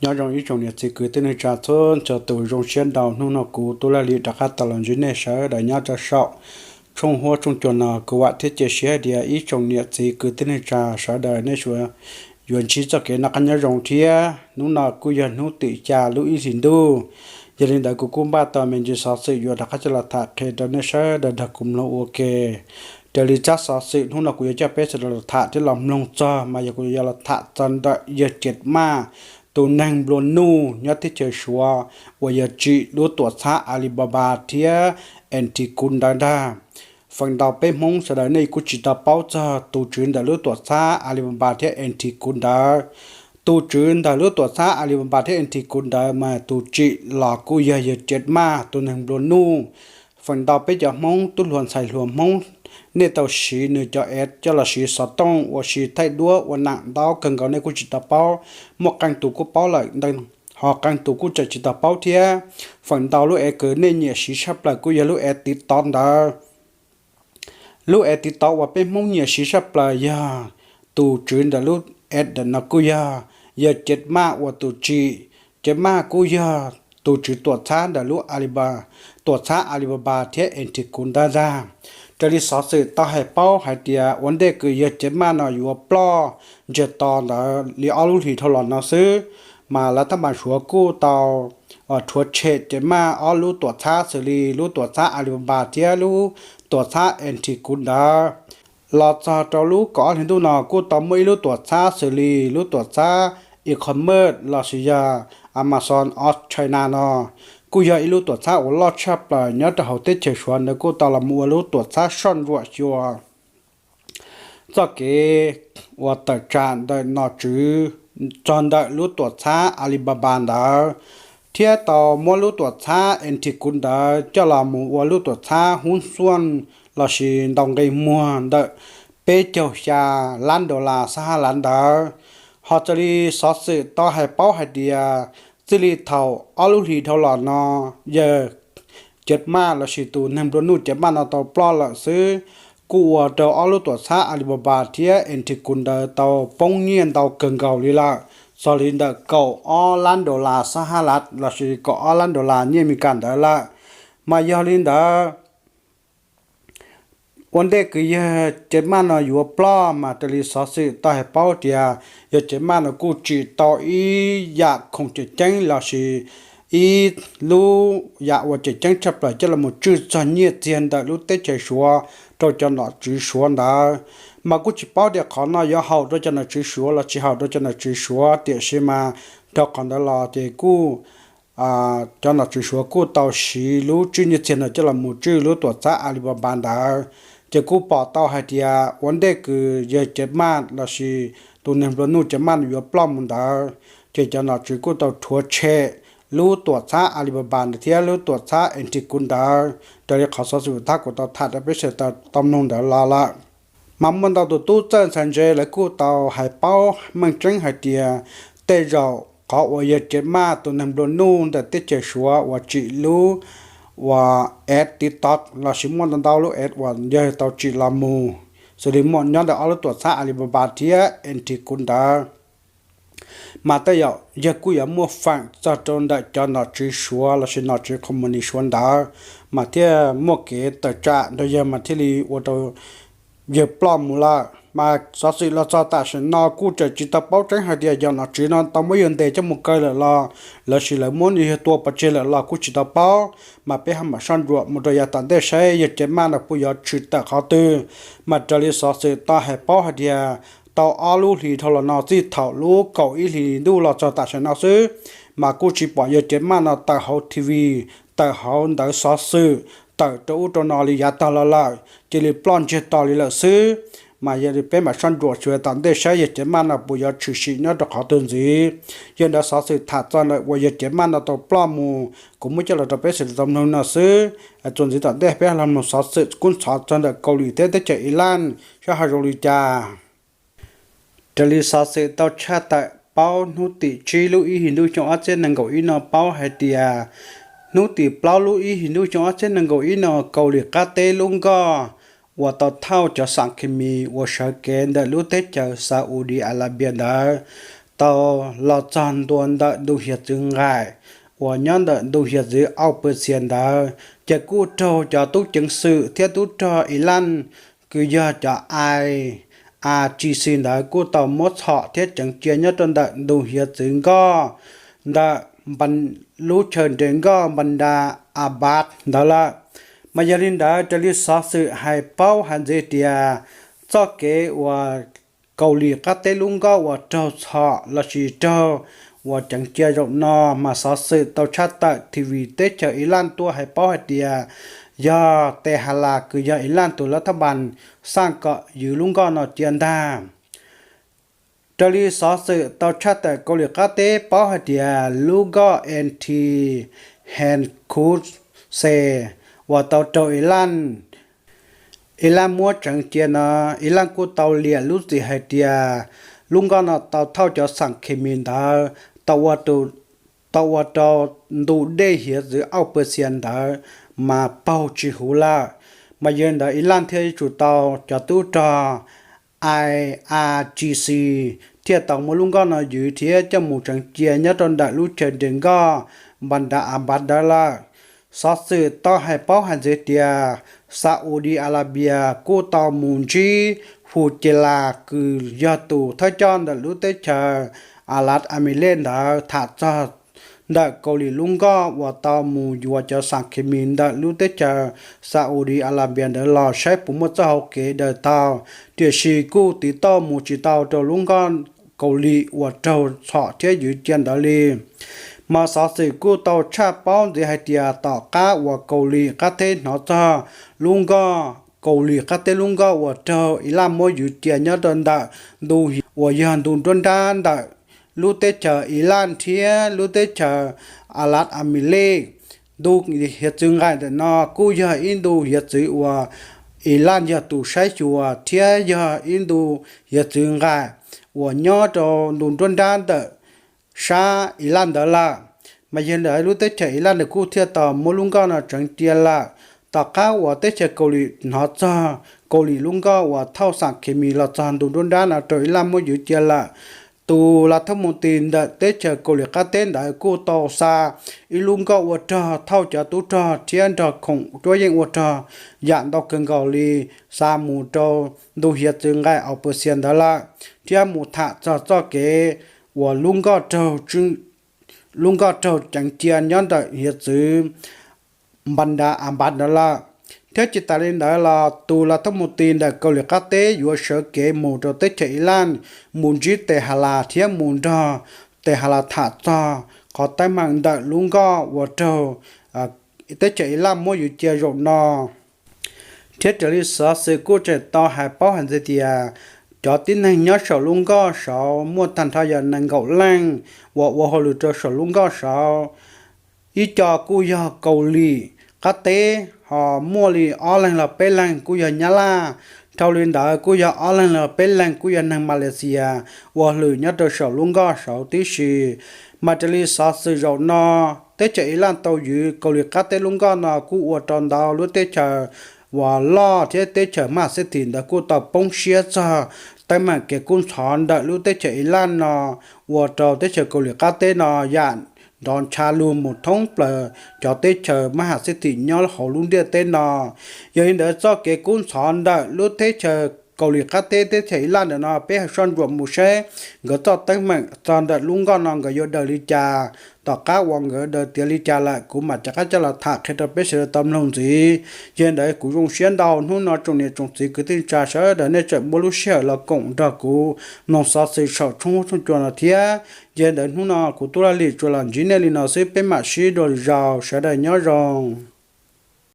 Nyob zoo ib tsoom niam txiv kwv tij neej tsa txhua txhua tus, zoo siab ntau hnub no kuv Tub Laj Lis rov qab tau los ntsib nej sawv daws nyob rau saum tshooj huab tshooj cua no. Kuv vam thiab cia siab tias ib tsoom niam txiv kwv tij neej tsa sawv daws nej yuav ntsib txoj kev noj qab nyob zoo thiab. Hnub no kuj yog hnub tim xya lub ib hlis ntuj, yog li ntawd kuv kuj npaj tau me ntsis xov xwm yuav rov qab coj los tham qhia rau nej sawv daws nrog kuv mloog ua ke. Raws li tsab xov xwm hnub no kuv yuav coj peb sawv daws los tham thiab los mloog txog mas yog kuv yuav los tham txog ntawm yawg Cem Maj, tus neeg nplua nuj nyob teb chaws Suav uas yog tsim lub tuam txhab Alibaba thiab Anti Group ntawd ntag. Feem ntau peb Hmoob sawv daws nej kuj tsis tau paub txog tus tswv ntawm lub tuam txhab Alibaba thiab Anti Group ntawd. Tus tswv ntawm lub tuam txhab Alibaba thiab Anti Group ntawd mas tus tsim los kuj yog yawg Cem Maj tus neeg nplua nuj. Feem ntau peb cov Hmoob tub hluas ntxhais hluas Hmoob, nej tau siv nws cov app coj los siv xov tooj ua si thaij duab ua nam ntaub kawg nkaus, nej kuj tsis tau paub. Muaj qee tus kuj paub lawm, ho qee tus kuj tseem tsis tau paub thiab. Feem ntau lub app uas nej nyiam siv tshaj plaws kuj yog lub app TikTok ntawd. Lub app TikTok uas peb Hmoob nyiam siv tshaj plaws yog tus tswv ntawm lub app ntawm no kuj yog yawg Cem Maj uas tus tsim. Cem Maj kuj yog tus tswv tuam txhab ntawm lub Alibaba, tuam txhab Alibaba thiab Anti Group ntawd ntag. Raws li xov xwm tau hais paub hais tias ua ntej kws yawg Cem Maj no yuav ploj ntsiag to ntawd li ob lub hlis dhau los no xwb, mas lawv tab mas Suav kuj tau rhuav tshem Cem Maj ob lub tuam txhab xws li lub tuam txhab Alibaba thiab lub tuam txhab Anti Group ntawd. Los txog rau lub kaum ob hlis ntuj no kuj tau muaj ib lub tuam txhab xws li lub tuam txhab e-commerce lossis yog Amazon of China no, kuj yog ib lub tuam txhab uas loj tshaj plaws nyob rau hauv teb chaws Suav ntawd kuj tau los mus ua lub tuam txhab soj ntsuam xyuas txoj kev uas tawm tsam ntawm nom tswv txog ntawm lub tuam txhab Alibaba ntawd, thiab tau muab lub tuam txhab Anti Group ntawd coj los mus ua lub tuam txhab hub xuaj lossis ntaus nqi muag ntawm peb caug xya lab dollar xab has las ntawd. Ho raws li xov xwm tau hais paub hais tias txij li thaum ob lub hlis dhau los no, yawg Cem Maj lossis tus neeg nplua nuj Cem Maj no tau ploj lawm xwb, kuj ua rau ob lub tuam txhab Alibaba thiab Anti Group ntawd tau poob nyiaj ntau kawg nkaus li lawm, txog li ntawm kaum ob lab dollar xab has las lossis kaum ob lab dollar nyiaj Amelikas ntawd lawm. Mas yog li ntawd, ua ntej kws yawg Cem Maj no yuav ploj mas raws li xov xwm tau hais paub tias yawg Cem Maj no kuj tsim tau ib yam khoom tseem ceeb lossis ib lub yam uas tseem ceeb tshaj plaws coj los mus tswj txog nyiaj txiag ntawm lub teb chaws Suav rau cov nom tswv Suav ntawd. Mas kuj tsis paub tias qhov no yuav haum rau cov nom tswv Suav los tsis haum rau cov nom tswv Suav, tiam sis mas dhau qhov ntawd los ces kuj cov nom tswv Suav kuj tau siv lub tswj nyiaj txiag ntawd coj los mus tswj lub tuam txhab Alibaba ntawd. Ces kuj pom tau hais tias ua ntej kws yawg Cem Maj lossis tus neeg nplua nuj Cem Maj yuav ploj mus ntawd, ces cov nom tswv kuj tau rhuav tshem lub tuam txhab Alibaba ntawd thiab lub tuam txhab Anti Group ntawd raws li qhov xov xwm thab kuv tau tham rau peb sawv daws tau mloog ntawd los lawm. Mas muaj ntau tus tub txawj ntxhais ntse lawv kuj tau hais paub meej tseeb hais tias tej zaum qhov uas yawg Cem Maj tus neeg nplua nuj ntawm teb chaws Suav uas tsim lub uas app TikTok lossis muaj ntau ntau lub app uas yawg tau tsim los mus, xws li muaj nyob ntawm ob lub tuam txhab Alibaba thiab Anti Group ntawd, mas tej zaum yawg kuj yuav muaj feem txog rau ntawm cov nom tswv Suav lossis nom tswv company Suav ntawd, mas thiaj muaj kev tawm tsam nrog yawg mas thiaj li ua rau yawg ploj mus lawm. Mas xov xwm los txog tam sim no kuj tseem tsis tau paub tseeb hais tias yog nom tswv no tau muab yawg ntes coj mus kaw lawm los lossis lawv muab yawg tua pov tseg lawm los kuj tsis tau paub. Mas peb ho mam soj ntsuam mus rau yav tom ntej saib yawg Cem Maj no puas yuav tshwm tawm qhov twg. Mas raws li xov xwm tau hais paub hais tias tau ob lub hlis dhau los no txij thaum lub kaum ib hlis ntuj los txog tam sim no xwb, mas kuj tsis pom yawg Cem Maj no tawm hauv T V, tawm hauv ntawv xov xwm, tawm rau ub rau no li yav tag los lawm, cia li ploj ntsiag to li lawm xwb. Mas yog li peb mam soj ntsuam xyuas tom ntej saib yawg Cem Maj no puas yuav tshwm sim nyob rau qhov twg ntxiv. Yog ntawd xov xwm tham txog ntawm uas yawg Cem Maj no tau ploj mus kuv muab coj los rau peb sawv daws tau mloog no xwb. Txuas ntxiv tom ntej peb ho los mloog xov xwm kub ntxhov txog ntawm Kaus Lim thiab teb chaws Iran saib ho zoo li cas. Raws li xov xwm tau tshaj tawm paub hnub tim tsib lub ib hlis ntuj xyoo ob txhiab nees nkaum ib no paub hais tias hnub tim plaub lub ib hlis ntuj xyoo ob txhiab nees nkaum ib no Kaus Lim qab teb lub nkoj uas tau thauj cov xam khes mis uas sawv kev ntawm lub teb chaws Saudi Arabia ntawd tau los txog ntua ntawm ntu hiav txwv nqaim uas nyob ntawm ntu hiav txwv Auj Pw Xias ntawd, ces kuj raug cov tub ceev xwm thiab tub rog Iran kws yog cov I R G C ntawd kuj tau muab txhom thiab tseev cia nyob rau ntawm ntu hiav txwv nkoj ntawm lub chaw nres nkoj Bandar Abbas ntawd lawm. Mas yog li ntawd, raws li xov xwm hais paub hais ntxiv tias txoj kev uas Kaus Lim qab teb lub nkoj uas raug txhom lossis raug uas tseev cia zaum no, mas xov xwm tau tshaj tawm T V teb chaws Iran tuaj hais paub hais tias yog Tehran kws yog Iran tus lav thab npas xaj kom ywv lub nkoj no cia ntag. Raws li xov xwm tau tshaj tawm Kaus Lim qab teb paub hais tias lub nkoj N T Hankook C uas tau raug Iran Iran muab tseev cia no, Iran kuj tau liam lub txim hais tias lub nkoj no tau thauj cov xam khes mis ntawd tau ua rau ntu dej hiav txwv Auj Pw Xias ntawd mas paug tsis huv lawm. Mas yog li ntawd Iran thiaj yuav tsum tau cov tub rog I R G C thiaj tau muab lub nkoj no ywv thiab coj mus tseev cia nyob rau ntawm lub chaw nres nkoj Bandar Abbas ntawd lawm. Xov xwm tau hais paub hais ntxiv tias Saudi Arabia kuj tau mus ntsib Hu Ces Las kws yog tus thawj coj ntawm lub teb chaws Arab Emirates ntawd tham txog ntawm Kaus Lim lub nkoj uas tau mus yuav cov xam khes mis ntawm lub teb chaws Saudi Arabia ntawd los saib puas muaj txoj hauv kev daws tau, tiam sis kuj tiv tauj mus tsis tau rau lub nkoj Kaus Lim uas raug txhom thiab ywv cia ntawd li. Mas xov xwm kuj tau tshaj paub ntxiv hais tias tom qab uas Kaus Lim qab teb hnov txog lub nkoj, Kaus Lim qab teb lub nkoj uas raug Iran muab ywv cia nyob rau ntawm ntu uas yog ntu nruab nrab ntawm lub teb chaws Iran thiab lub teb chaws Arab Emirates, ntu hiav txwv nqaim ntawm no kuj yog ib ntu hiav txwv uas Iran yog tus saib xyuas thiab yog ib ntu hiav txwv nqaim uas nyob rau ntu nruab nrab ntawm sab Iran ntawd lawm. Mas yog li ntawd lub teb chaws Iran ntawd kuj thiaj tau muab lub nkoj no tseev cia lawm. Tom qab uas teb chaws Kaus Lim hnov txog Kaus Lim lub nkoj uas thauj xam khes mis los txog ntu nruab nrab no raug Iran muab ywv cia lawm, tus lav thab mus tis ntawm teb chaws Kaus Lim qab teb ntawd kuj tau xa ib lub nkoj ua rog thauj cov tub rog thiab nrog khoom cuab yeej ua rog yam ntau kawg nkaus li, xa mus rau ntu hiav txwv nqaim Auj Pw Xias ntawd lawm, thiab mus tham txog txoj kev uas lub nkoj raug tseev cia nyob ntawm hiav txwv Bandar Abbas ntawd lawm. Thiab tsis tas li ntawd los tus lav thab mus tis ntawm Kaus Lim qab teb yuav sawv kev mus rau teb chaws Iran, mus ntsib Tehran thiab mus nrog Tehran tham txog qhov teeb meem ntawm lub nkoj uas raug teb chaws Iran muab ywv cia zaum no. Thiab raws li xov xwm kuj tseem tau hais paub hais ntxiv tias cov tib neeg nyob saum lub nkoj saud muaj tag nrho yog nees nkaum leej uas ua hauj lwm rau saum lub nkoj saud. Ib co kuj yog Kaus Lim qab teb, ho muaj li ob leeg los peb leeg kuj yog Nyab Laj. Dhau li ntawd kuj yog ob leeg los peb leeg kuj yog neeg Malaysia ua hauj lwm nyob rau saum lub nkoj saud tib si. Mas raws li xov xwm zaum no, teb chaws Iran tau ywv Kaus Lim qab teb lub nkoj no kuj ua rau ntau lub teb chaws uas loj thiab teb chaws mab ham xib thim ntawd kuj tau poob siab txog teeb meem kev kub ntxhov ntawm lub teb chaws Iran no ua rau teb chaws Kaus Lim qab teb no yam nrov ntsha lug mus thoob plaws cov teb chaws mab ham xib thim nyob hauv lub ntiaj teb no. Yog li ntawd txoj kev kub ntxhov ntawm lub teb chaws Kaus Lim qab teb teb chaws Iran ntawm no peb ho soj ntsuam mus saib nkawd txoj teeb meem txog ntawm lub nkoj no nkawd yuav daws li cas. Tom qab uas nkawd daws tiav li cas lawm kuv mam rov qab coj los tham qhia rau peb sawv daws tau mloog ntxiv. Yog li ntawd kuv zoo siab ntau hnub no tsoom niam tsoom txiv kwv tij neej tsa sawv daws nej tseem muaj lub sij hawm los koom nrog kuv mloog xov xwm saum tshooj huab tshooj cua no thiab. Yog li ntawd hnub no kuv Tub Laj Lim tsuas los ntsib nej li no xwb, peb mam sib ntsib dua lwm zaus, sawv daws nyob zoo.